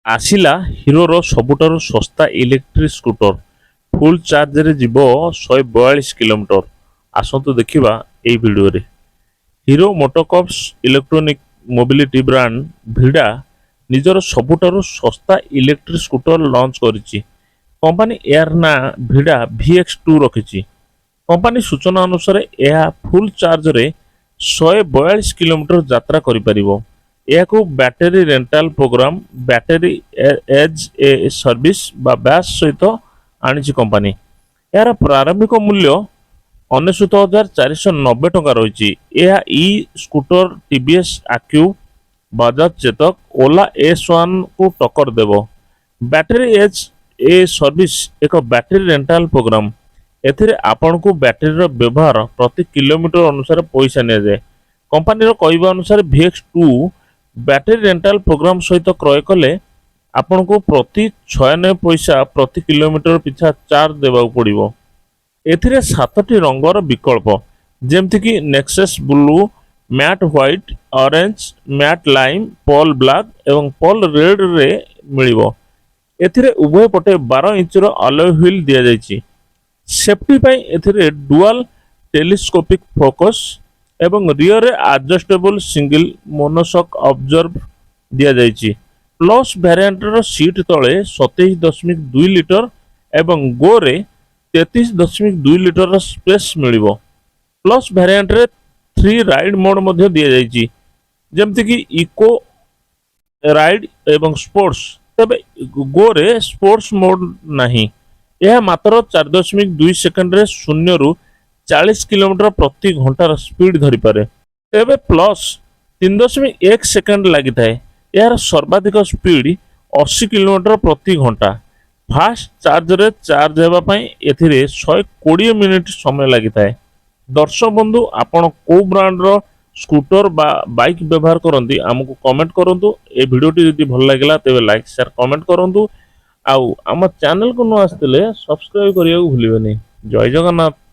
ଆସିଲା ହିରୋର ସବୁଠାରୁ ଶସ୍ତା ଇଲେକ୍ଟ୍ରିକ୍ ସ୍କୁଟର। ଫୁଲ୍ ଚାର୍ଜରେ ଯିବ 142 କିଲୋମିଟର। ଆସନ୍ତୁ ଦେଖିବା ଏଇ ଭିଡ଼ିଓରେ। ହିରୋ ମୋଟୋକର୍ପ୍ସ ଇଲେକ୍ଟ୍ରୋନିକ୍ ମୋବିଲିଟି ବ୍ରାଣ୍ଡ ଭିଡା ନିଜର ସବୁଠାରୁ ଶସ୍ତା ଇଲେକ୍ଟ୍ରିକ୍ ସ୍କୁଟର ଲଞ୍ଚ କରିଛି। କମ୍ପାନୀ ଏହାର ନାଁ ଭିଡା VX2 ରଖିଛି। କମ୍ପାନୀ ସୂଚନା ଅନୁସାରେ, ଏହା ଫୁଲ୍ ଚାର୍ଜରେ 142 କିଲୋମିଟର ଯାତ୍ରା କରିପାରିବ। ଏହାକୁ battery rental programme, battery age ଏ ସର୍ଭିସ ବା ବ୍ୟାସ୍ ସହିତ ଆଣିଛି କମ୍ପାନୀ। ଏହାର ପ୍ରାରମ୍ଭିକ ମୂଲ୍ୟ 99,490 ଟଙ୍କା ରହିଛି। ଏହା ଇ ସ୍କୁଟର ଟିଭିଏସ୍ ଆକ୍ୟୁବ୍, ବାଜାଜ ଚେତକ, ଓଲା ଏସ୍1କୁ ଟକ୍କର ଦେବ। ବ୍ୟାଟେରୀ ଏଜ୍ ଏ ସର୍ଭିସ ଏକ ବ୍ୟାଟେରୀ ରେଣ୍ଟାଲ ପ୍ରୋଗ୍ରାମ। ଏଥିରେ ଆପଣଙ୍କୁ ବ୍ୟାଟେରୀର ବ୍ୟବହାର ପ୍ରତି କିଲୋମିଟର ଅନୁସାରେ ପଇସା ନିଆଯାଏ। କମ୍ପାନୀର କହିବା ଅନୁସାରେ, VX2 battery rental programme ସହିତ କ୍ରୟ କଲେ ଆପଣଙ୍କୁ ପ୍ରତି 96 ପଇସା ପ୍ରତି କିଲୋମିଟର ପିଛା ଚାର୍ଜ ଦେବାକୁ ପଡ଼ିବ। ଏଥିରେ ସାତଟି ରଙ୍ଗର ବିକଳ୍ପ, ଯେମିତିକି Nexus blue, mat white, orange, mat Lime, pearl black ଏବଂ ପର୍ଲ ରେଡ୍ରେ ମିଳିବ। ଏଥିରେ ଉଭୟ ପଟେ 12 ଇଞ୍ଚର ଆଲୟ ହ୍ୱିଲ୍ ଦିଆଯାଇଛି। ସେଫ୍ଟି ପାଇଁ ଏଥିରେ ଡୁଆଲ ଟେଲିସ୍କୋପିକ୍ ଫୋର୍କସ୍ ଏବଂ ରିଅରରେ ଆଡଜଷ୍ଟେବଲ ସିଙ୍ଗଲ ମୋନୋସକ୍ ଆବଜର୍ବର ଦିଆଯାଇଛି। ପ୍ଲସ୍ ଭ୍ୟାରିଆଣ୍ଟର ସିଟ୍ ତଳେ 27.2 ଲିଟର ଏବଂ ଗୋରେ 33.2 ଲିଟରର ସ୍ପେସ୍ ମିଳିବ। ପ୍ଲସ୍ ଭ୍ୟାରିଆଣ୍ଟରେ ଥ୍ରୀ ରାଇଡ୍ ମୋଡ୍ ମଧ୍ୟ ଦିଆଯାଇଛି, ଯେମିତିକି ଇକୋ, ରାଇଡ୍ ଏବଂ ସ୍ପୋର୍ଟସ। ତେବେ ଗୋରେ ସ୍ପୋର୍ଟସ ମୋଡ୍ ନାହିଁ। ଏହା ମାତ୍ର 4.2 ସେକେଣ୍ଡରେ 0ରୁ 40 କିଲୋମିଟର ପ୍ରତି ଘଣ୍ଟାର ସ୍ପିଡ୍ ଧରିପାରେ। ତେବେ ପ୍ଲସ୍ 3.1 ସେକେଣ୍ଡ ଲାଗିଥାଏ। ଏହାର ସର୍ବାଧିକ ସ୍ପିଡ୍ 80 କିଲୋମିଟର ପ୍ରତି ଘଣ୍ଟା। ଫାଷ୍ଟ ଚାର୍ଜରେ ଚାର୍ଜ ହେବା ପାଇଁ ଏଥିରେ 120 ମିନିଟ୍ ସମୟ ଲାଗିଥାଏ। ଦର୍ଶକ ବନ୍ଧୁ, ଆପଣ କେଉଁ ବ୍ରାଣ୍ଡର ସ୍କୁଟର ବା ବାଇକ୍ ବ୍ୟବହାର କରନ୍ତି, ଆମକୁ କମେଣ୍ଟ କରନ୍ତୁ। ଏ ଭିଡ଼ିଓଟି ଯଦି ଭଲ ଲାଗିଲା, ତେବେ ଲାଇକ୍, ସେୟାର, କମେଣ୍ଟ କରନ୍ତୁ। ଆଉ ଆମ ଚ୍ୟାନେଲକୁ ନ ଆସିଥିଲେ ସବସ୍କ୍ରାଇବ କରିବାକୁ ଭୁଲିବେନି। ଜୟ ଜଗନ୍ନାଥ।